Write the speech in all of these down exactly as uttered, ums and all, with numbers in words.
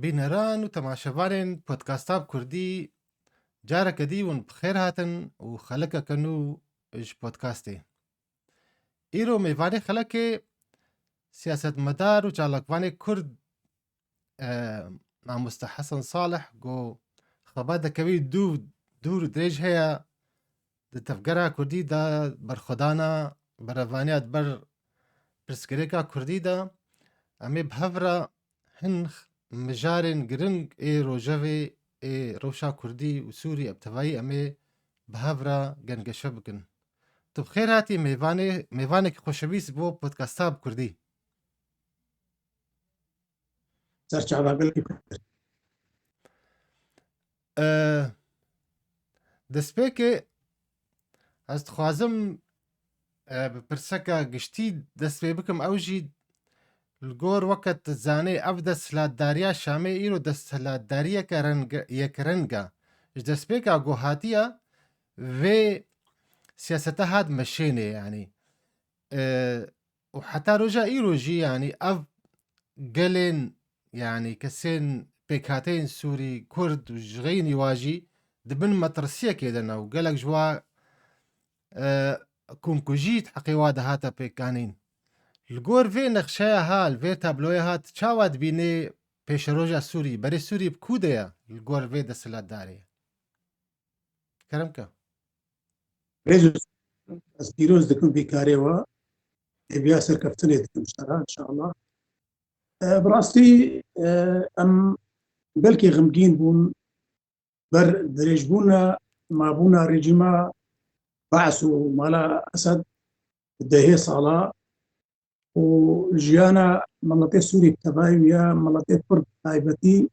Bîneran û temaşevanên Podkasta bi Kurdî, careke dî hûn bi xêr hatin û xelekeke nû ji podkastê. Îro mêvanê xelekê siyasetmedar û çalakvanê Kurd, e, Mamoste Hesen Salih, ku xebateke wî dû-, dûr û dirêj heye di tevgera Kurdî de, berxwedana berevaniya di ber pirsgirêka Kurdî de. Em ê bi hev re hin x-, mijarên giring ê rojevê, ê rewşa Kurdî û Sûrî, bi tevayî em ê bi hev re gengeşe bikin. Tu bi xêr hatî mêvanê, mêvanekî xweşewîst bo Podkasta bi Kurdî. Serçava gelkî xweş. E, destpêkê ez dixwazim, e, bi pirseka giştî dest pê bikim. Ew jî li gor weke tu zanê, ev desthilatdariya Şamê îro desthilatdariyeke renge-, yekreng e. Ji destpêka ku hatiye vê siyasete hat meşênê, yanî. E, û heta roja îro jî, yanî ev gelên, yanî kesên pêkhateyên Sûrî, Kurd û ji xeynî wa jî di bin metirsiyekê de ne û gelek ji wa, e, komkujî di heqê wa de hate pêkanîn. Li gor vê nexşeya ha, li vê tabloya ha, tu çawa dibînê pêşeroja Sûrî, berê Sûrî bi ku de ye li gor vê desthilatdarê? Kerem ke. Rêz û ez pîroz dikim vî karê we. Hêviya serkeftinê dikim ji te re, inşallah. E, bi rastî, e, em belkî xemgîn bûn ber dirêjbûna mabûna rejîma Baas û mala Esed dehê sala û jiyana miletê Sûrî bi tevayî û ya miletê Kurd bi taybetî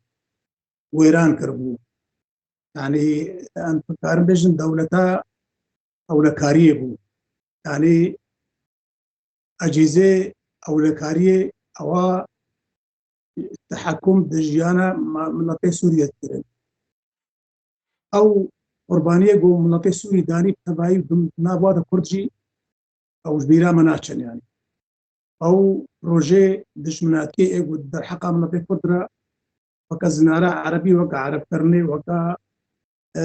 wêran kiribû. Yanî em dikarin bêjin dewleta ewlekariyê bû. Yanî ecîzê ewlekariyê ewa tehekum di jiyana ma-, miletê Sûriyê dikirin. Ew qurbaniyê ku miletê Sûrî danî bi tevayî di nav wa de Kurd jî ew ji bîra me naçin yanî. Ew rojê dijminatiyê ê ku derheqa miletê Kurd re weke zinara erebî, weke erebkirinê, weke, e,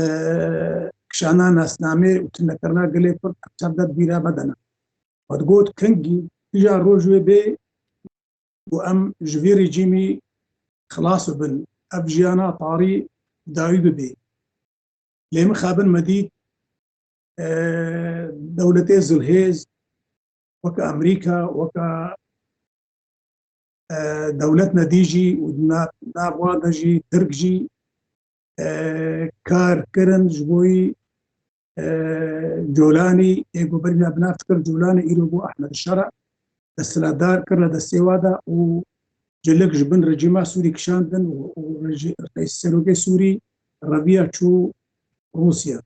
kişana nasnamê û tunekirina gelê Kurd ev çav de di bîra me de ne. We digot kengî kîjan roj wê bê ku em ji vî rejîmî xilas bibin, ev jiyana tarî dawî bibe. Lê mixabin me dît, e, dewletê zilhêz weke Amerîka, weke, e, dewlet nedî jî û di na-, nav wan de jî Tirk jî, e, kar kirin ji bo wî, e, Colanî, ê ku berî ne bi nav dikir Colanî, îro bû Ehmed Şera, desthilatdar kir li destê wa de û cilik ji bin rejîma Sûrî kişandin û, û rejî-, reîs serokê Sûrî reviya çû Rûsya.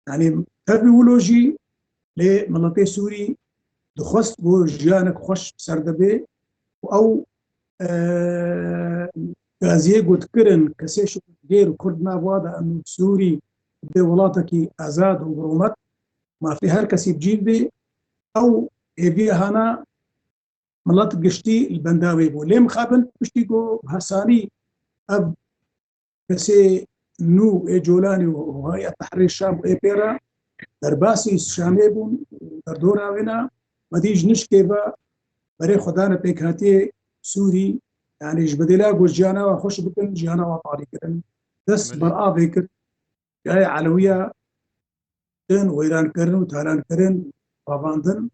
Yanî tevî wilo jî lê miletê Sûrî dixwest ku jiyanek xweş ser de bê û ew, e, gaziyê ku dikirin kesê şoreşgêr û Kurd nav wa de em Sûrî bê welatekî azad û bi rûmet, mafê her kesî bi cî bê, ew hêviya hana milet giştî li benda wê bû. Lê mixabin piştî ku bi hesanî ev kesê nû ê Colanî û Heyet Tehrîr Şam û ê pê re derbasî Şamê bûn, derdora wê ne, me dî ji nişkê ve berê xwe dane pêkhatiyê Sûrî, yanî ji bedêla ku jiyana we xweş bikin, jiyana we parî kirin. Dest Belê. ber avê kir, cihê Elewiya din wêrankirin û talankirin, bavandin.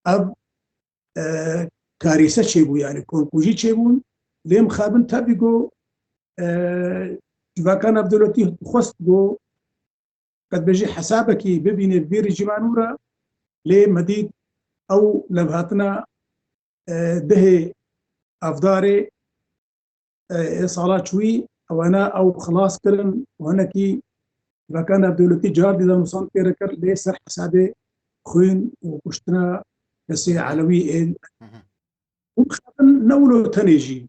Ev, e, karîse çêbû, yanî komkujî çêbûn. Lê mixabin tevî ku, e, civaka navdewletî xwest ku qet bêjî hesabekî bibîne vê rejîma nû re, lê me dît ew levhatina, e, dehê Avdarê, e, ê sala çûyî, ewana ew xilas kirin û hinekî civaka navdewletî car dî de nûsan pê re kir, lê ser hesabê xwîn û kuştina kesê Elewî ên. Hı hı. Hûn dixabin ne wilo tenê jî.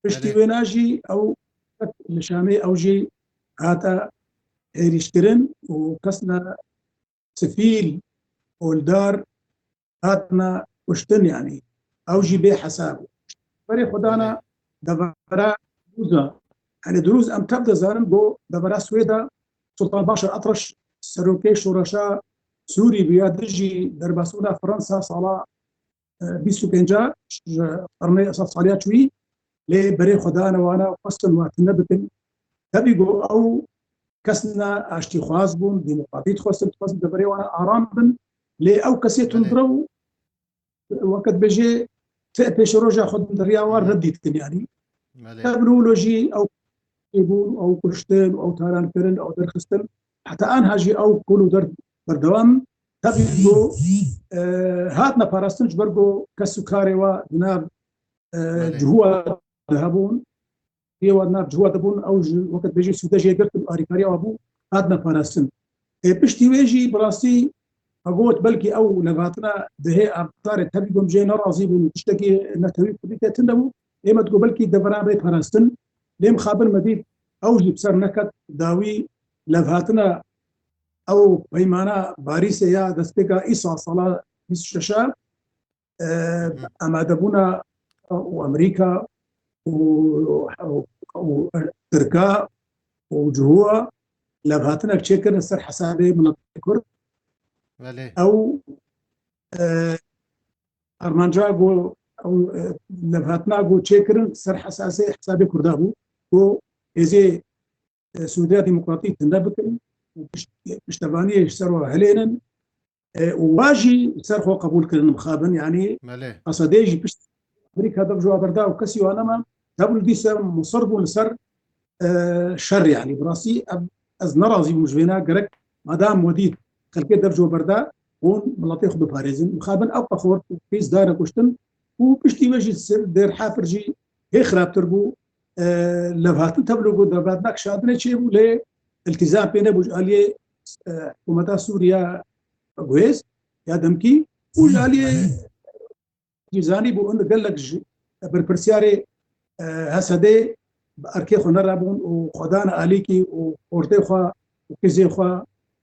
Piştî Belê. wêna jî ew li Şamê ew jî hate hêrîşkirin û kesna sivîl, oldar hatine kuştin, yanî ew jî bê hesab. Berê xwe dana Belê. devera Dirûza. Yanî dirûz em tev dizanin ku devera Swêda Sultan Başar Atraş serokê şoreşa Sûrî bûya dijî derbasbûna Fransa sala, e, bîst û pênca ji qirnê esad saliya çûyî lê berê xwe dane wana û xwestin wa tune bikin. Tevî ku ew kes ne aştîxwaz bûn, demokratî dixwestin, dixwestin deverê wana aram bin. Lê ew kesê Belê. tundrew weke dibêje ti pêşeroja xwe di riya wan Hı hı. reddî dikin yanî. Belê. Tevlû lo jî ew bûn, ew kuştin, ew talan kirin, ew derxistin. Heta anha jî ew kul û derd berdewam. Tevî ku, e, hatine parastin ji ber ku kes û karê wa di nav, e, Belê. cihûa de hebûn. Yê wa di nav cihûa de bûn, ew ji weke dibêje sûde jê girtin, arîkariya wa bû, hatine parastin. Ê, piştî wê jî bi rastî me got belkî ew levhatina dihê Abdulkarê tevî ku em jê nerazî bûn, tiştekî netewî kurdî te tune bû. Ê me digot belkî deveran rê parastin. Lê mixabin me dît ew jî bi ser neket, dawî levhatina ew peymana Parîsê ya destpêka îsal sala bîst û şeş a, e, Hı hı. amadebûna û Amerîka û, û, û Tirka û cihûa levhatinek çêkirin ser hesabê miletê Kurd. Belê. Ew, e, armanca ku ew, e, levhatina ku çêkirin ser hesasê hesabê Kurda bû. Ku hêzê, e, Sûriya Demokratîk tinde bikin û pişt-, piştevaniyê ji ser we hilênin. E, û wa jî ser xwe qebûl kirin mixabin, yanî Belê. Esadê jî pişt Amerîka dev ji wa berda û kesî wa nema, tevlî dîse musir bûn li ser, e, şer, yanî bi rastî ev, ez nerazî bûm ji vêna, gerek madam we dît xelkê dev ji wa berda hûn miletê xwe biparêzin. Mixabin ew qexort û qîz dane kuştin û piştî me jî sir Dêr Hefir jî hê xirabtir bû. E, levhatin tevlî ku devhatina kişandinê çêbû lê îltîzam pê nebû ji aliyê, e, hikûmeta Sûriya guhêz ya demkî û ji aliyê jî zanî bû, in gelek ji berpirsiyarê, e, H S D'ê bi erkê xwe nerabûn û xwedan alîkî û ortê xwe û qîzê xwe,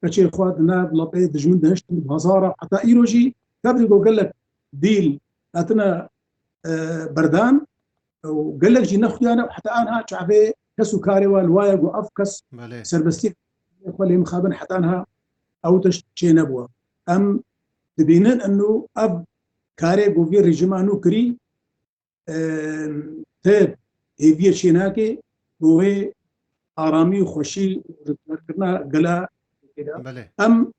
keçê xwe di nav lepê dijmin de hiştin, di bazara, heta îro jî tevlî ku gelek dîl hatine, e, berdan û gelek jî nexuyane û heta anha çavê kes û karê wa li wa ye ku ev kes Belê. serbestî xwe lê mixabin heta anha ew tişt çê nebûye. Em dibînin eno ev karê ku vî rejîma nû kirî, e, ti hêviyê çê nake ku wê aramî û xweşî û rikverkirina gela Belê. Em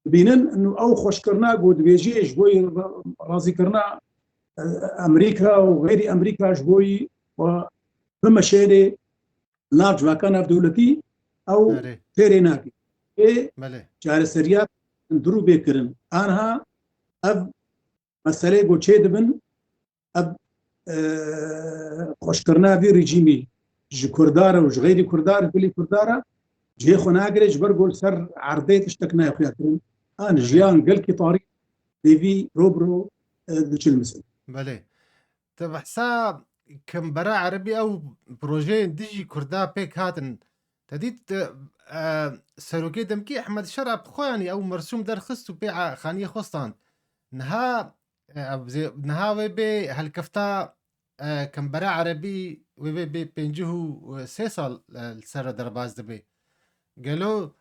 dibînin eno ew xweşkirina ku dibêjê ji bo ra-, razîkirina, e, Amerîka û xeyrî Amerîka ji bo yî bimeşêrê nav civaka navdewletî ew Erê. têrê nake. Ê Belê. çareseriya hundir û bê kirin. Anha ev meseleyê ku çê dibin, ev, e, xweşkirina vî rejîmî ji Kurda re û ji xeyrî Kurda re, gilî Kurda re cihê xwe nagire, ji ber ku li ser erdê tiştek nayê xuya kirin. An Belê. jiyan gelkî tarî pêvî ro bi ro, e, diçilmisin. Belê. Te behsa Kembera Erebî ew projeyên dijî Kurda pêk hatin. Te dît, e, e, serokê demkî Ehmed Şera bi xwe, yanî ew mersûm derxist û pê a-, xaniyê xwe stand. Niha, e, ev zê-, niha wê bê helkefta, e, Kembera Erebî wê bê, bê pêncî û sê sal, e, li ser re derbas dibe. Gelo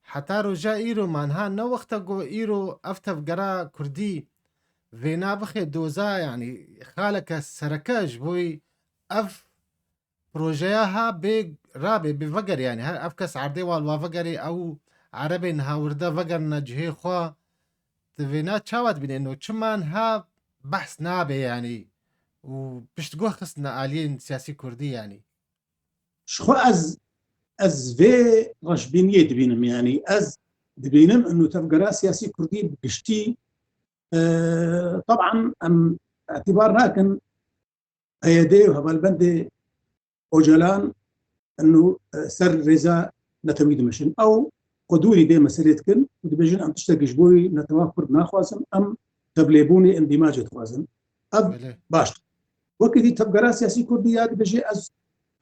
heta roja îro man ha ne wexta ku îro ev tevgera kurdî vêna bixe doza, yanî xaleke sereke ji bo ev projeya ha bê rabe, bê veger, yanî her ev kes erdê wal wa vegerê ew erebê niha wirde vegerine cihê xwe. Di vêna çawa dibîne? No çima niha behs nabe, yanî û piştguh xistine aliyên siyasî kurdî, yanî? Ji xwe ez, ez vê reşbîniyê dibînim, yanî ez dibînim ino tevgera siyasî kurdî bi giştî, e, teban em îtibar nakin P Y D û hevalbendê Ocalan ino, e, ser rêza netewî dimeşin. Ew xwe dûrî vê meselê dikin û dibêjin em tiştekî ji bo netewa kurd naxwazin, em tevlêbûnê îndîmacê dixwazin. Ev Belê. baş. Wekî dî tevgera siyasî kurdî ya dibêje ez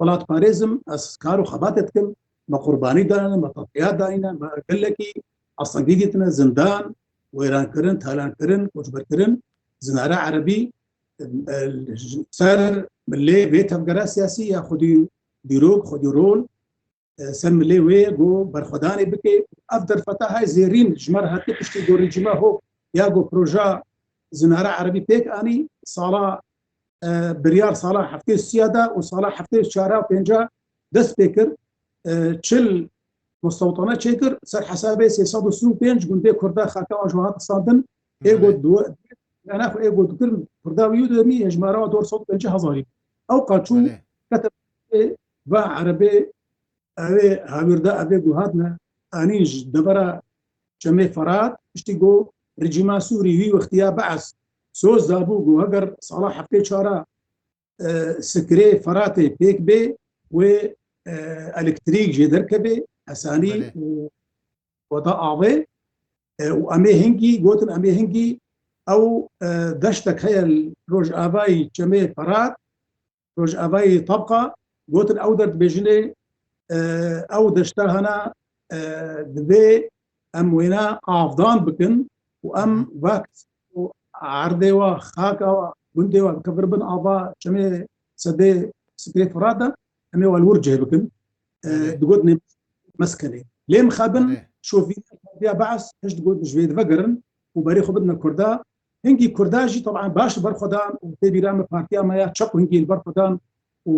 welatparêz im, ez kar û xebatê dikim, me qurbanî dane, me tedhiyat danîne, me gelekî astengî dîtine, zindan, wêrankirin, talankirin, koçberkirin, zinara erebî, e, ser milê vê tevgera siyasî ya xwedî dîrok, xwedî rol, e, ser milê wê ye ku berxwedanê bike. Ev derfeta hay zêrîn ji me re hatiye piştî ku rejîma hok ya ku proja Zinara Erebî pêk anî, sala, e, biryar sala heftê û sî ya da û sala heftê û çar û pênc dest pê kir, e, çil mustewtene çêkir, ser hesabê sê sed û sî û pênc gundê Kurda xaka wan ji wan hat standin, ê Belê. got du-, yani, ê got dikirin, Kurda wî û demî hejmara wan dor sed û pêncî hezarî. Ew qaçû Belê. kete va Erebê, ew ê hawîrda, ev ê guhatne, anîn ji devera Çemê Ferat, piştî ku rejîma Sûrî wî wextiya Be'es soz dabû ku heger sala heftê çar e, sikirê Feratê pêk bê, wê, e, elektrîk jê derkeve, esanî Belê. û wada avê, e, û em ê hingî, gotin em ê hingî, ew, e, deştek heye li rojavayî Çemê Ferat, rojavayî Tabqa, gotin ew der dibêjinê, e, ew deşta hene, e, divê em wêna avdan bikin û em Hı hı. vak û erdê wa, xaka wa, gundê wa bikevir bin ava Çemê Sedê Sikrê Firat de, em ê wa li wir cih bikin. E, Belê. digot nê meskenê. Lê mixabin Belê. şovîna partiya Be'es hişt got ji vê divegerin û berê xwe bidine Kurda. Hingî Kurda jî, teban, baş li ber xwe dan û tê bîra me partiya me ya çep û hingî li ber xwe dan û,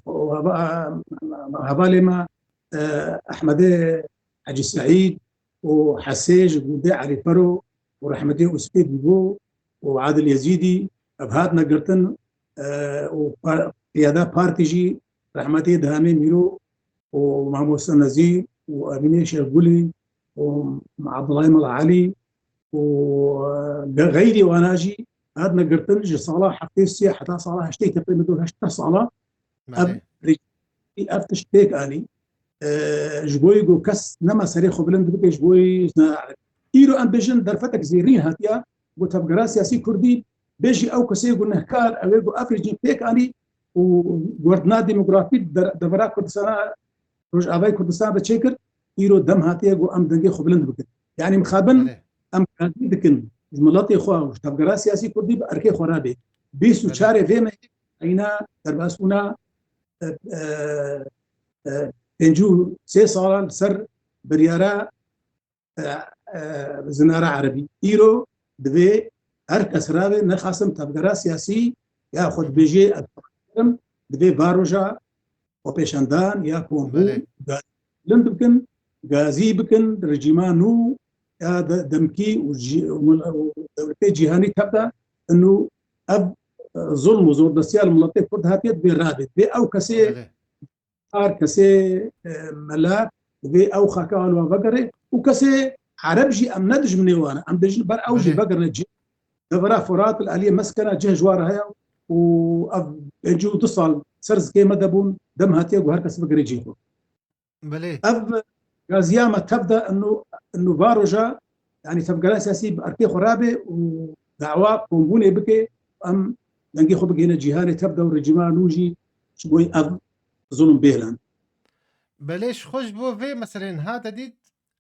û heva-, hevalê me, e, Ehmedê Hecî Seîd û Hesê ji gundê Elî Fero û rehmetê Uspê Bîbo û Adil Yezîdî ev hatine girtin, e, û pa-, qiyada partî jî rehmetê Dihamê Mîro û Mamoste Nezîr û Emînê Şevgulî û Abdulay Mela Elî û, e, ge-, xeyrî wana jî hatine girtin ji sala heftê sê heta sala heştê teqrîben du heşt sala. Ev Belê. rejî ev tişt pêk anî. E, ji bo ku kes nema serê xwe bilind bike, ji bo ne. Îro em bêjin derfetek zêrîn hatiya, ku tevgera siyasî kurdî bêjî ew kesê gunehkar ew ê ku ev rejîm pêk anî û guherdina demografî der-, devera Kurdistana, Rojavayê Kurdistan de çêkir, îro dem hatiye ku em dengê xwe bilind bikin. Yanî mixabin Belê. em gazî dikin ji miletê xwe û ji tevgera siyasî kurdî bi erkê xwe re bê. Bîst û çar Belê. vê mehê eyna derbasbûna, e, e, e, pêncî û sê sala li ser biryara, e, e, Zinara Erebî. Îro divê her kes rabe, nexasim tevgera siyasî ya xwe dibêjê, ez, divê varoja xwepêşandan ya kombûn Belê. ga-, bilind bikin, gazî bikin, rejîma nû ya de-, demkî û jî-, û mil-, û dewletê cîhanî tev de, û ev, e, zulm û zordestiya li miletê Kurd hatiye divê rabe. Divê ew kesê Belê. her kesê, e, mela divê ew xaka li wan vegere û kesê Ereb jî em ne dijminê wan e. Em bêjin ber ew jî Belê. vegere cih. Devera Furat li aliyê meskena cih ji wan re heye û ev pêncî û du sal ser zikê me de bûn, dem hatiye ku her kes bigire cihê xwe. Belê. Ev gaziya me tev de inu, inu varoja, yanî tevgera siyasî bi erkê xwe rabe û dawa kombûnê bike, em dengê xwe bigihîne cîhanê tev de û rejîma nû jî ji bo ev zulm bêhlan. Belê, ji xwe ji bo vê meselên hate dît,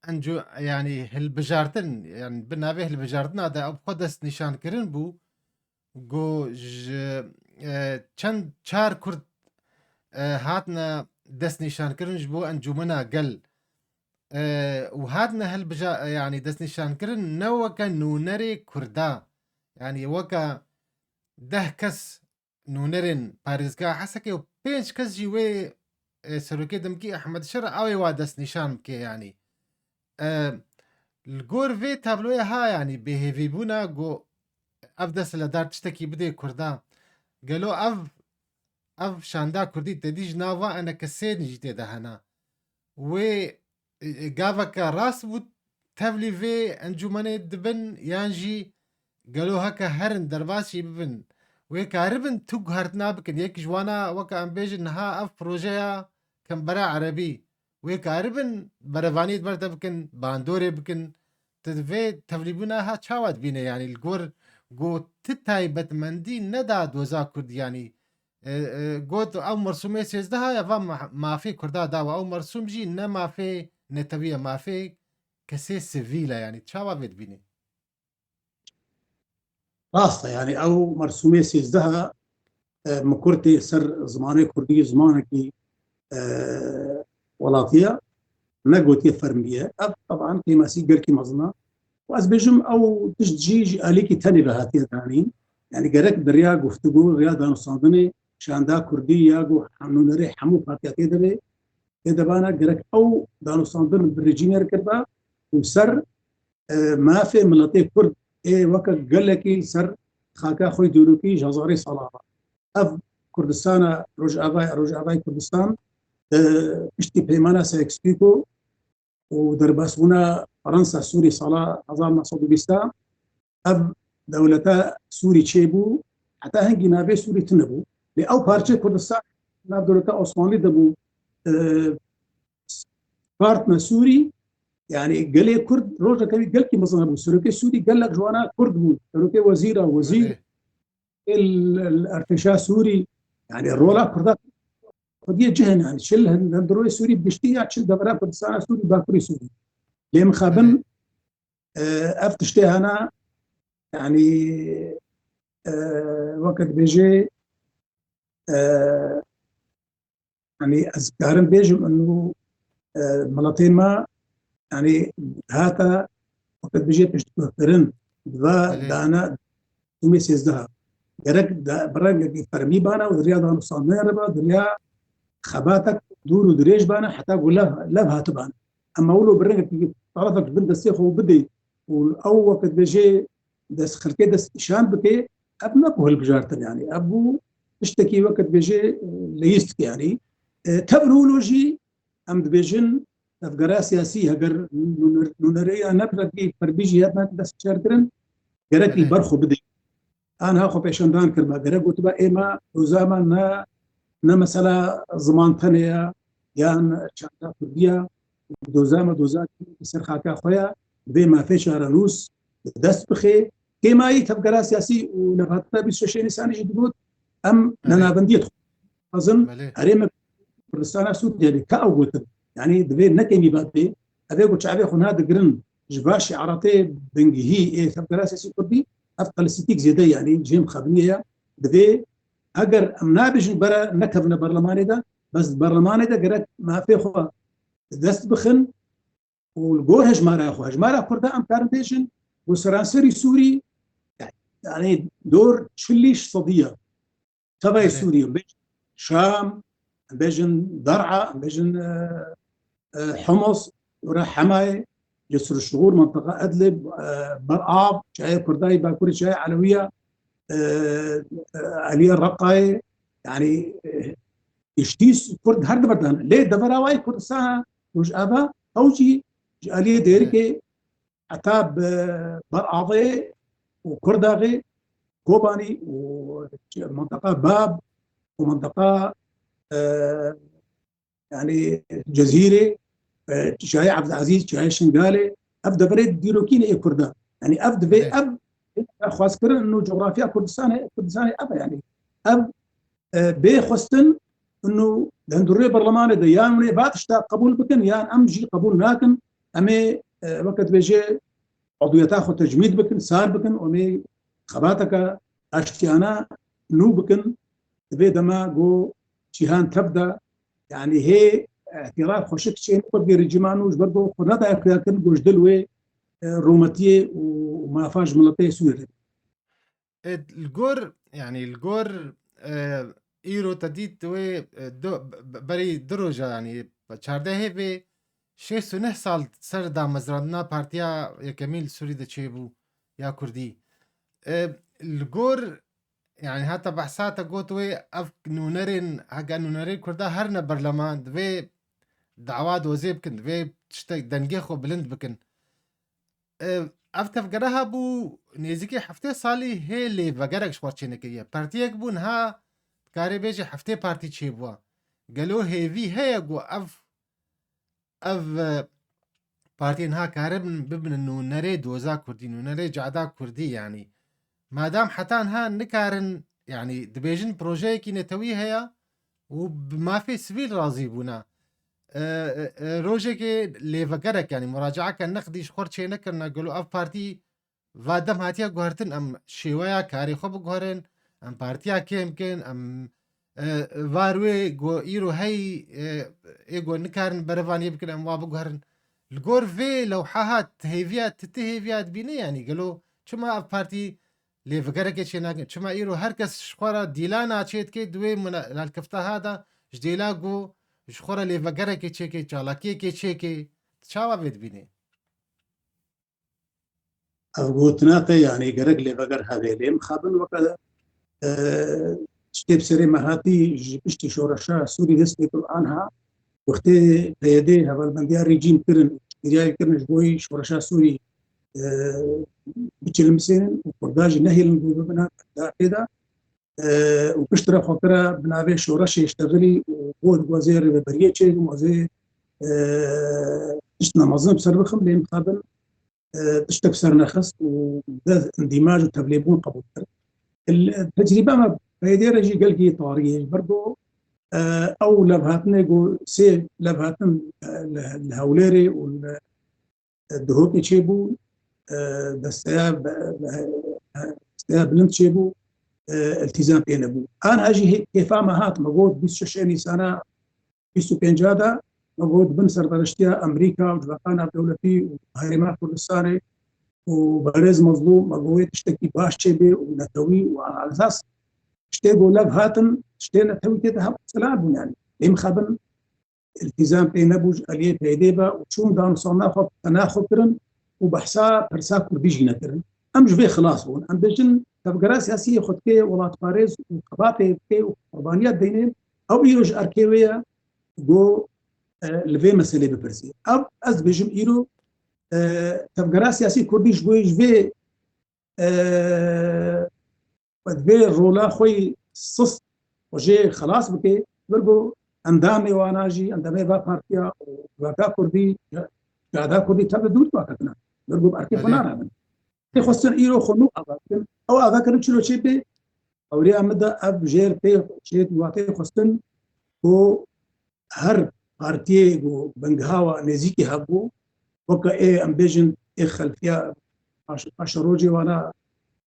enco-, yanî hilbijartin, yanî bi navê hilbijartina de ew bi xwe destnîşankirin bû, ku ji, e, çend çar Kurd, e, hatine destnîşankirin ji bo Encûmena Gel, e, û hatine hilbija-, yanî destnîşankirin ne weke nûnerê Kurda, yanî weke deh kes nûnerên parêzgeha Hesekê û pênc kes jî wê, e, serokê demkî Ehmed Şer ew ê wa destnîşan bike, yanî. E, li gor vê tabloya ha, yanî bêhêvîbûna ku ev dest li dar tiştekî bidê Kurda, gelo ev, ev şanda Kurdî tedî ji nava enekesên jî tê de hene? Wê, e, e, gaveke rast bû tevlî vê encûmenê dibin, yan jî gelo heke herin derbas jî bibin, wê karibin tu guhertina bikin? Yek ji wana, weke em bêjin, niha ev projeya Kembera Erebî, wê karibin berevaniyê di ber de bikin, bandorê bikin? Tu di vê tevlîbûna ha çawa dibîne? Yanî li gor got ti taybetmendî neda doza Kurd, yanî, e, e, got ew mersûmê sêzdeh ya va ma-, mafê Kurda dawa. Ew mersûm jî ne mafê netewî ye, mafê kesê sivîl e, yanî çawa vê dibînî? Rast e, yanî ew mersûmê sêzdeh e, mikur tê ser zimanê kurdî, zimanekî, e, welatiye, ne gotiye fermiye. Ev, teban, kêmasî gelkî mezin e. Û ez bêjim, ew tişt jî ji alîkî tenê ve hatiye danîn. Yani gerek bi riya guftûgû, riya danûstandinê, şanda kurdî ya ku nûnerê hemû partiya tê de be, tê de bana, gerek ew danûstandin bi rejîmê re kirba û ser, e, mafê miletê kurd ê weke gelekî li ser xaka xwe dîrokî ji hezarê sala ve. Ev Kurdistana Rojavayê, Rojavayê Kurdistan, e, piştî peymana Sykes-Picot û derbasbûna Fransa Sûrî sala hezar neh sed û bîst, ev dewleta Sûrî çêbû, heta hingî navê Sûrî tune bû. Lê ew parçe Kurdistan nav dewleta Osmanlî de bû, e, partne Sûrî, yani gelê Kurd rojekê wî gelkî mezin hebû. Serokê Sûrî gelek ji wana Kurd bû. Serokê wezîra, wezîr, Erê. el, el, ertêşa Sûrî, yani rola Kurda xwediyê cih in, yani çil hundirê Sûrî giştî ya çil devera Kurdistana Sûrî, Bakurê Sûrî. Lê mixabin, Erê. e, ev tiştê hene, yani, e, weke dibêjê, e, yani ez karim bêjim inu, e, miletê me, yani hata weke dibêjê piştguhkirin, di va Belê. dana Û sêzdeh. Gerek de, bi rengekî fermî bana û di riya danûstandinê re ba, di riya xebatek dûr û dirêj bana, heta ku lev, lev hatibana. Ema wilo bi rengekî tarafek bin destê xwe bidê û ew weke dibêjê dest xelkê dest îşan bike, ev ne ku hilbijartin yani. Ev bû tiştekî weke dibêjê, e, leyîst dike yani. E, tev wilo jî em dibêjin tevgera siyasî heger nûner-, nûnerê ya ne bi rengî fermî jî hatine destnîşankirin, gerek li Belê. ber xwe bidê. Anha xwe pêşandan kiriba. Gerek gotiba ê me, doza me ne, ne mesela ziman tenê ye, yan çanda kurdî ye. Doza me doza li ser xaka xwe ye. Divê mafê çarenûs bi dest bixe. Kêmayî tevgera siyasî û levhatina bîst û şeşê Nîsanê jî digot, em Belê. nenavendiyê dixwazin. Belê. Herêma Kurdistana Sûriyê lê ka ew gotin. Yani divê ne kêmî bate. Ev ê ku çavê xwe niha digirin ji va şiaratê bingehî ê tevgera siyasî kurdî, ev qalisîtîk zêde yani jê mixabinî ye. Divê eger em nabêjin bere nekevine berlemanê de, bes berlemanê de gerek mafê xwe dest bixin û li gor hejmara xwe, hejmara Kurda em karin bêjin, ku seranserî Sûrî, yani dor çilîş sedî ye. Tevayê Belê. Sûrî, em bêjin Şam, em bêjin Der'a, em bêjin, e, e, Humus, ora Hemayê, Cisr-û-Şixûr, mentiqa Idlib, e, Ber Av, çiyayê Kurda yê Bakurê, çiyayê Elewiya, e, e, Aliyê Reqayê, yani, e, giştî Kurd her di ber de hene. Lê devera wayê Kurdistana Rojava, ew jî ji aliyê Dêrikê heta bi Ber Avê û Kurdaxê, Kobanî û mentiqa Bab û mentiqa, e, yani Cezîrê, e, çiyayê Evdazîz, çiyayê Şingalê, ev deverê dîrokî ne ê Kurda. Yani ev divê, Evet. ev xwazkirin û coğrafya Kurdistanê, Kurdistanê ev e yani. Ev, e, bê xwestin û dendurê berlemanê de yan wê va tişta qebûl bikin yan em jî qebûl nakin. Em ê, e, weke dibêje, udwiyeta xwe tecmîd bikin, sar bikin û em ê xebateke aştiyane nû bikin. Di vê dema ku cîhan tev de, yani hê îtîraf xweşik çê nû bi rejîma nû ji ber ku xwe nedaye xuyakirin ku ji dil wê, e, rûmetiyê û mafa ji miletê Sûriyê. E, li gor, yani li gor, e, îro te dît wê, e, du, be-, berî du roja, yani çardehê vê şêst û neh sal ser damezrandina partiya yekemîn li Sûrî de çêbû ya Kurdî. E, li gor, yani heta behsa te got wê ev nûnerên, heke nûnerên Kurda herine berleman, divê dawa dozê bikin, divê tiştek dengê xwe bilind bikin. E, ev tevgera hebû nêzîkî heftê salî hê lê vegerek ji xwe çênekiriye. Partiyek bû niha dikarê bêje heftê partî çêbûwa. Gelo hêvî heye ku ev, ev, e, partiyên ha karin bibin nûnerê doza kurdî, nûnerê cada kurdî, yanî madam heta niha nikarin, yanî dibêjin projeyekî netewî heye û bi mafê sivîl razî bûne. E, e, e, rojekê lêvegerek, yanî muracaeke neqdî ji xwe çênekirine, gelo ev partî va dem hatiye guhertin, em şêweya karê xwe biguherin, em partiya kêm kin, em e, var wê go îro hey, e, ê go nikarin berevaniyê bikin, em wa biguherin. Li gor vê lewheha hêviya, ti, ti hêviya dibîne, yanî gelo çima ev partî lêvegerekê çênakin? Çima îro her kes ji xwe re dîlana çêdike di wê muna-, lalkefteha de ji dêla go ji xwe re lêvegerekê çêke, çalakiyekê çêke? Çawa vê dibîne? Ev gotina te, yanî gerek lêveger hebe. Lê mixabin weke, e, tiştê bi serê me hatî ji piştî şoreşa Sûrî dest pê kir anha, wextê P Y D hevalbendiya rejîm kirin, piştgiriyayê kirin ji bo şoreşa Sûrî, e, biçilimsênin û Kurda jî nehêlin ku bibine daqê de. E, û piştre xwe kira bi navê şoreşê ştexilî û got, wazê rêveberiyê çêbû, wazê, e, tiştna mezin bi ser bixim, lê mixabin, e, tiştek ser nexist û dest îndîmaj û tevlêbûn qebûl kir. Il-, tecrîba me P Y D re jî gelkî tarî ye. Ji ber ku, e, ew levhatinê ku sê levhatin, e, li, li Hewlêrê û li Duhokê çêbû, e, desteya be-, be-, desteya bilind çêbû, e, îltîzam pê nebû. Aniha jî hê-, kêfa me hat, me got bîst û şeş Nîsana bîst û pênc de, me got bin serperiştiya Amerîka û Civaka Navdewletî û Herêma Kurdistanê û berêz Mezlûm, me got wê tiştekî baş çêbê û netewî û esas tiştê ku lev hatin, tiştê netewî tê de hebû, sela bûn yanî. Lê mixabin îltîzam pê nebû ji aliyê P Y D ve û çûn danûstana xwe bi tena xwe kirin û behsa pirsa kurdî jî nekirin. Em ji vê xilas bûn. Em bêjin tevgera siyasî yê xwe dike welatparêz û xebatê dike û qurbaniya dideyne, ew îro ji erkê wê ye ku, e, li vê meselê bipirsê. Ev ez dibêjim îro, e, tevgera siyasî kurdî ji bo ji vê, e, Wek vê rola xwe yî sist xwe jê xilas bike, vir ku endamê wana jî, endamê va partiya û civaka kurdî, cihada kurdî tev de dûr dixwaze kina. Vir ku bi erkê xwe Belê. narabin. Tê xwestin îro xwe nû ava bikin. Ew ava kirin çilo çê bê, ewriya min de ev jêr tê çê wa tê xwestin ku her partiyê ku bingehawa nêzîkî hebû, weke ê, em bêjin, ê xelfiya paş-, paşerojê wana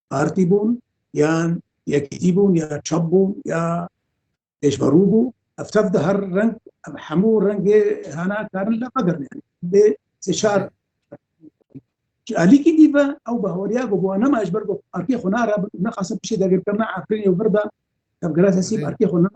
partî bûn, yan yekîtî bûn, ya çep bûn, ya pêşverû bû. Ev tev de her reng, ev hemû rengê hana karin li vegerin, yani. Bê sê çar Ji alîkî dî ve ew bahweriya ku bi wan nema ji ber ku arkê xwe narabin û nexasin piştî dagirkirina Efrînê û vir de tevgera siyasî bi Belê. arkê xwe nema,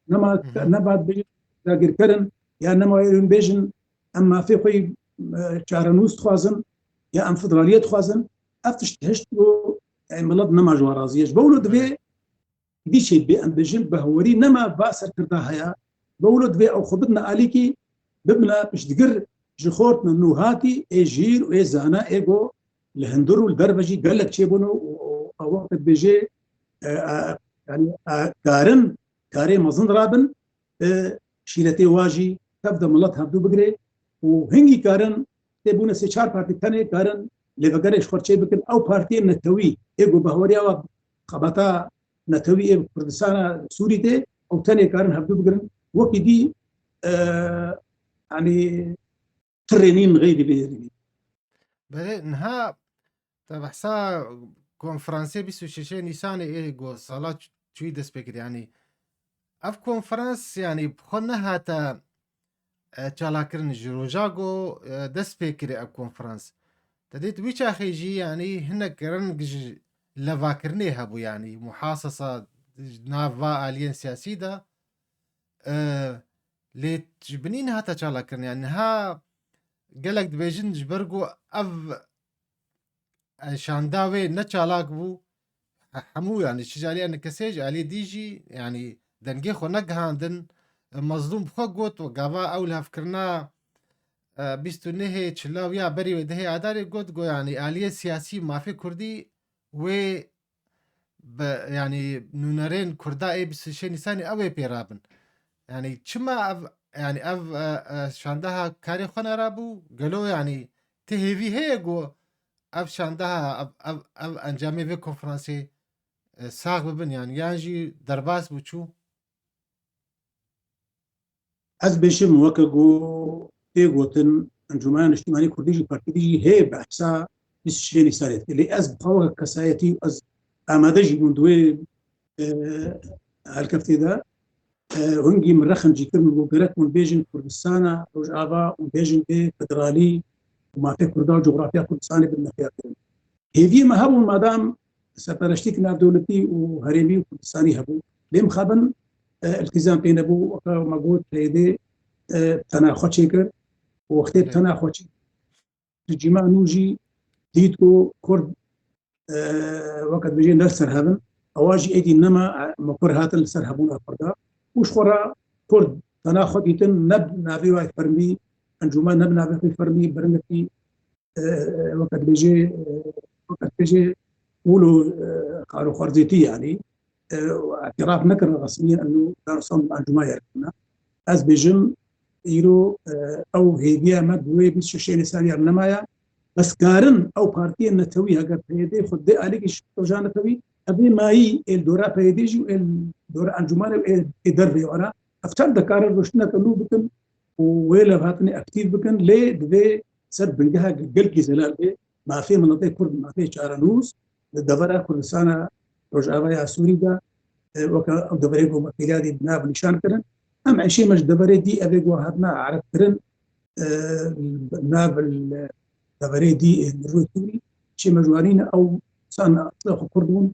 nema, Hı hı. nema dibêjin dagirkerin ya nema êrin bêjin em mafê xwe yî, e, çarenûs dixwazin ya em federaliyet dixwazin. Ev tişt hişt ku, e, milet nema ji wan razî ye. Ji bo wilo divê Belê. Dî çê bê em bêjin behwerî nema va serkirda heye. Bi wilo divê ew xwe bidine alîkî, bibine piştgir ji xortine nûhatî ê jîr û ê zana ê go li hundir û li derve jî gelek çêbûne û, û, û ew wextê dibêje, e, e, yanî, e, karin, karê mezin rabin, e, şîretê wa jî tev de milet hevdû bigire û hingî karin tê bûne sê çar partî tenê karin lêvegerê ji xwe çê bikin. Ew partiyên netewî ê ku bahweriya wa xebata netewî ê Kurdistana Sûrî tê, ew tenê karin hevdû bigirin. Wekî dî, e, yanî tirê nîn xeyrî vê êrî. Belê, niha te behsa konferansê bîst û şeşê Nîsanê ê ku sala ç-, çûyî dest pê kir. Yanî ev konferans, yanî bi xwe nehate, e, çalakirin ji roja ku, e, dest pê kire ev konferans. Te dît wî çaxê jî, yanî hinek reng ji levakirinê hebû, yanî muhasesa nav va aliyên siyasî de, e, lê ji binî nehate çalakirin. Yanî niha gelek dibêjin ji ber ku ev e, şanda wê ne çalak bû. He-, hemû, yanî, çi ji alî enekesê, ji alî dî jî, yanî, dengê xwe negihandin. E, Mezlûm bi xwe got, we gava ew lihevkirina, e, bîst û nehê çila û ya berî wê dehê Adarê got, got, yanî, aliyê siyasî mafê kurdî wê bi, yanî, nûnerên kurda ê bîst û şeş Nîsanê ew ê pê rabin. Yanî, çima ev, yanî, ev, e, e, şandeha karê xwe nerabû? Gelo, yanî, ti hêvî heye ku ev şandeha, ev, ev, ev encamê vê konferansê, e, sax bibin, yanî, yan jî derbas bû çû? Ez bêjim weke ku tê gotin, Encûmena Niştimanî Kurdî jî partî dî jî hê behsa bîst û şeş Nîsanê dike. Lê ez bi xwe weke kesayetî û ez amade jî bûm di wê, e, helkeftê de. hingî min re xincî kir, min got gerek hûn bêjin Kurdistana Rojava û bêjin bê federalî û mafê Kurda û cografya Kurdistanê bin nexya kirin. Hêviyê me hebûn, madam serpereştîk navdewletî û herêmî û Kurdistanî hebû. Lê mixabin, e, iltîzam pê nebû, weke me got P Y D, e, tena xwe çêkir û wextê Evet. tena xwe çêkir. Rejîma nû jî dît ku Kurd, e, weke dibêje ne li ser hev in. Ewa jî êdî nema, e, mokur hatin li ser hebûna Kurda. Û ji xwe re Kurd tena xwe dîtin ne bi navê wê fermî, encûmen ne bi navê xwe fermî, birinekî, e, weke dibêje, e, weke dibêje wilo, e, xar û xwerzêtî yanî, e, îtiraf nekirin resmî, eno darsam encûmen yer kirine. Ez bêjim, îro, e, ew hêviya me bi wê bîst şeşê Nîsanê re nemaye. Bes karin ew partiyên netewî, heger P Y D xwe dê alîkî ji roja netewî, ev ê mayî ê li dora P Y D jî û ê li dora encûmanê û ê, ê dervê wana, ev çend dikarin rûştineke nû bikin û wê levhatinê aktîf bikin, lê divê ser bingeha gelkî zelal bê. Mafê miletê Kurd, mafê çarenûs li devera Kurdistana Rojava ya Sûrî de, e, weke ew deverê ku me pêliyadî bi nav nîşan kirin. Em êşê me ji deverê dî, evê ku hatine erebkirin, e, nav li deverê dî ê li rûyê Sûrî, êşê me ji wanî ne ew san asla xwe Kurd bûn,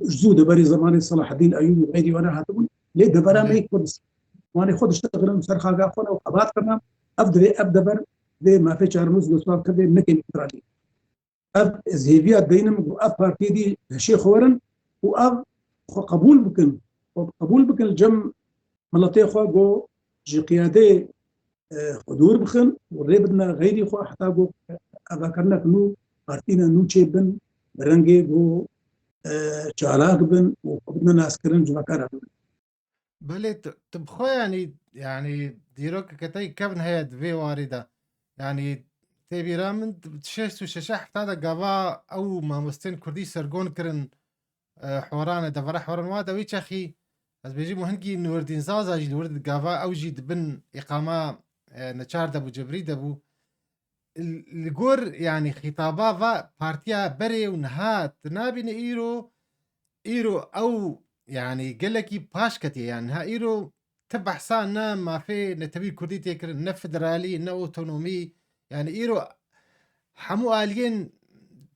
ji zû deverê zemanê Selahaddîn Eyûbî û xeyrî wana hatibûn, lê devera me yê Kurdistan. Wanê xwe diştexilin ser xaka xwe ne û xebat kirine, ev divê, ev dever vê mafê çarenûs Yûgoslavkirê nekin federalî. Ev ez hêviya deynim ku ev partiyê dî hişê xwe werin û ev xwe qebûl bikin. Xwe qebûl bikin li cem miletê xwe ku ji qiyadê, e, xwe dûr bixin û rê bidine xeyrî xwe heta ku avakirinek nû, partîna nû çêbin, bi rengê ku, e, çalak bin û xwe bidine naskirin civaka re bibin. Belê tu, tu bi xwe yanî, yanî dîrokeke te yî kevn heye di vê warî de. Yanî tê bîra min di şêst û şeş hefta de gava ew mamostên kurdî sergon kirin, e, Horanê, devera Horan wa de wî çexî, ez bêjim û hingî Nurdîn Zaza jî li wir di gava ew jî di bin îqama, e, neçar de bû, cebrî de bû. Li, li gor, yanî, xîtaba va partiya berê û niha tu nabîne îro, îro ew, yanî, gelekî paş ketiye. Yanî, niha îro ti behsa ne mafê netewî kurdî tê kirin, ne federalî, ne otonomî. Yanî, îro hemû aliyên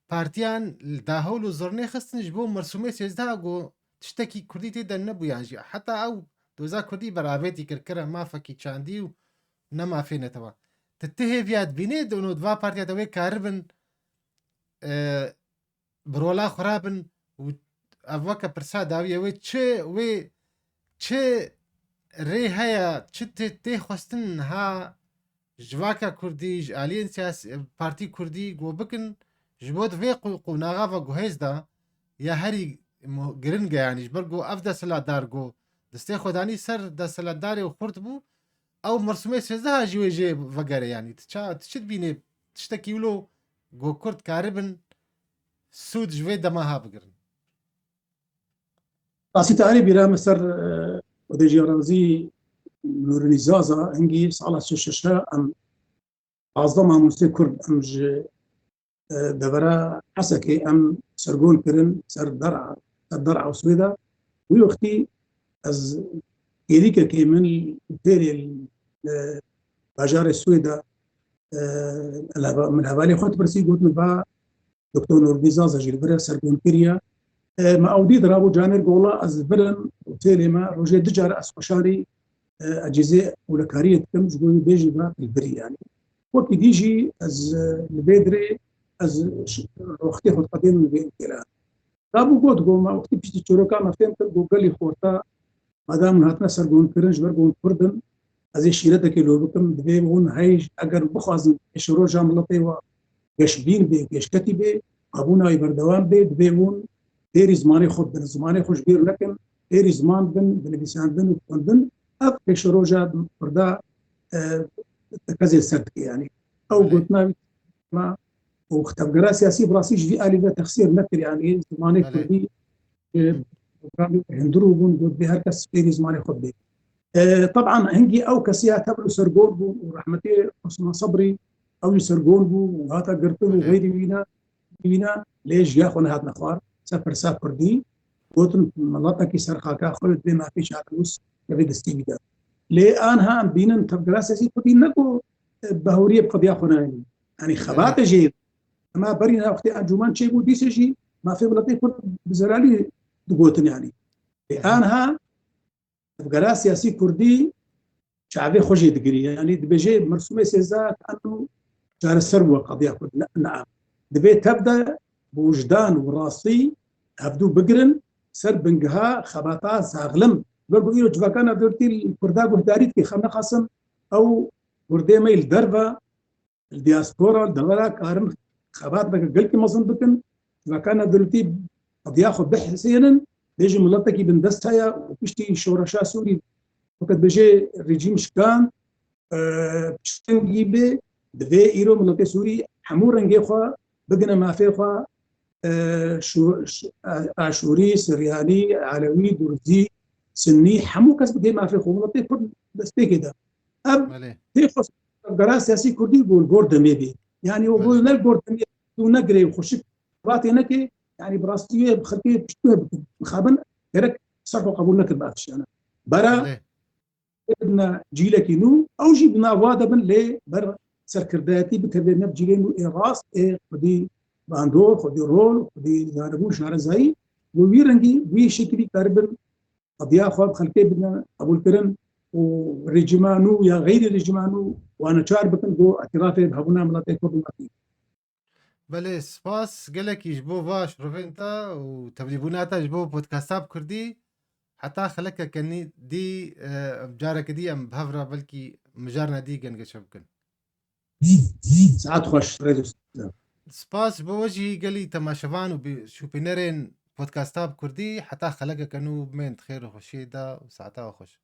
partiyan li dahewl û zirnê xistin ji bo mersûmê sêzdeh ku tiştekî kurdî tê de nebûyan jî. Heta ew doza kurdî beravêtî kir, kire mafekî çandî û ne mafê netewa. Tu, tu hêviya dibînê di ûno di va partiya de wê karibin, e, bi rola xwe rabin û ev weke pirsa dawiyê wê çi, wê çi rê heye, çi tê, tê xwestin niha civaka kurdî, ji aliyên siyasî, partî kurdî ku bikin, ji bo di vê qo-, qonaxa ve guhêz de ya herî mo-, giring e, yanî ji ber ku ev desthilatdar ku destê xwe danî ser desthilatdarê û xurt bû, ew mersûmê sêzdeh jî wê jê vegere, yanî tu ça, tu çi dibînê tiştekî wilo ku kurd karibin sûd ji vê dema ha bigirin? Rastî tarî bîra min ser, e, Xwedêjî razî Nûrînî Zaza hingî sala şeş şeş em pazdeh mamostê Kurd em ji, e, devera Hesekê em sergon kirin ser dera, ser dera Swêda. Wî wextî ez kêlîkekê min li Têrê, e, bajarê Swêda, e, min hevalê xwe dipirsî, got min va Doktor Nûrînî Zaza jî li vir e, sergon kiriye. E, me ew dît, rabû canêr gola ez li vir im û têlê me rojê du car ez xweşanî, e, ecêzê ewlekariyê dikim, ji bo wî bêjî ve li vir î yanî. Wekî dî jî ez, e, li vê dirê ez ş-, roxtê xwe diqedênim li vê ewkêra. Rabû got, got me wextî piştî çîroka me fêm kir, got gelî xorta, madam hûn hatine sergonkirin ji ber ku hûn Kurd in, ez ê şîretekê lo bikim, divê hûn hey eger bixwazin pêşeroja miletê we geşbîn bê, pêşketî bê, qebûna wî berdewam bê, divê hûn fêrî zimanê xwe bibin, zimanê xwe ji bîr nekin, fêrî ziman bibin, binivîsandin û xwendin. Ev pêşeroja Kurda, e, teqezê li ser dike, yanî. Ew Belê. gotina wî ma û tevgera siyasî bi rastî ji vî alî ve texsîr nekir, yanî zimanê Belê. Kurdî, e, programê hundir û bûn, got, divê her kes fêrî zimanê xwe bibê. E, teban hingî ew kesî ya tevl û sergor bû û rehmetê Osman Sebrî, ew jî sergon bû û hata girtin û Belê. xeyrî wîna, wîna, lê jiya xwe nehatine xwar, ser pirsa Kurdî, gotin, miletekî ser xaka xwe divê mafê çarenûs Ev ê destê wî de. Lê anha em bînin tevgera siyasî Kurdî ne ku, e, bi hewriyê bi qediya xwe nayênin. Yanî xebate jê. Ema berî na wextê encûman çêbû, dîsê jî mafê miletê Kurd bi zelalî digotin yanî. Lê anha tevgera siyasî Kurdî çavê xwe jê digirî. Yanî dibêje mersûmê sêzdeh eno çareser bû qediya Kurd. Ne, ne. Divê tev de bi wijdan û rastî hevdû bigirin ser bingeha xebata saxlim. Wek ku îro civaka navdewletî li Kurda guhdarî dike, xem nexasim ew Kurdê me li derve, li diaspora, li devera karin xebateke gelkî mezin bikin. Civaka navdewletî qediya xwe bihesênin, bêjin miletekî bindest heye û piştî şoreşa Sûrî, weke dibêje rejîm şikand, e, piştengî bê, divê îro miletê Sûrî hemû rengê xwe bigine mafê xwe, e, şû-, ş-, a-, Aşûrî, Siryanî, Elewî, Durzî, Sinnî, hemû kes bigê mafê xwe, miletê Kurd destpêkê de. Ev Belê. Tê xwe gera siyasî Kurdî gor, gor demê bê. Yanî o Belê. Gor ne gor demê, tu negirê xweşik, vatê neke, yanî bi rastî wê bi xelkê piştî wê bikin. Mixabin gerek ser xwe qebûl nekir bi ev tiştane. Bera Belê. Bidine cîlekî nû, ew jî bi nava de bin lê ber serkirdayetî bikeve ne cîlê nû ê rast, ê xwedî bando, xwedî rol, xwedî zanebûn, şarezayî, bi wî rengî, wî şekilî karibin qediya xwe bi xelkê bidine qebûlkirin û rejîma nû ya xeyrî rejîma nû wan neçar bikin ku îtirafê bi hebûna miletê Kurd û Kurd. Belê, spas gelekî ji bo va şirovên te û tevlîbûna te ji bo podcasta bi kurdî. Heta xelekeke nî-, dî, e, careke dî em bi hev re belkî mijarna dî gengeşe bikin. Saet xweş, rêz û Spas ji bo we jî gelî temaşevan û bi-, şûpînerên podcasta bi kurdî. Heta xelekeke nû bimên di xêr û xweşiyê de û saeta we xweş.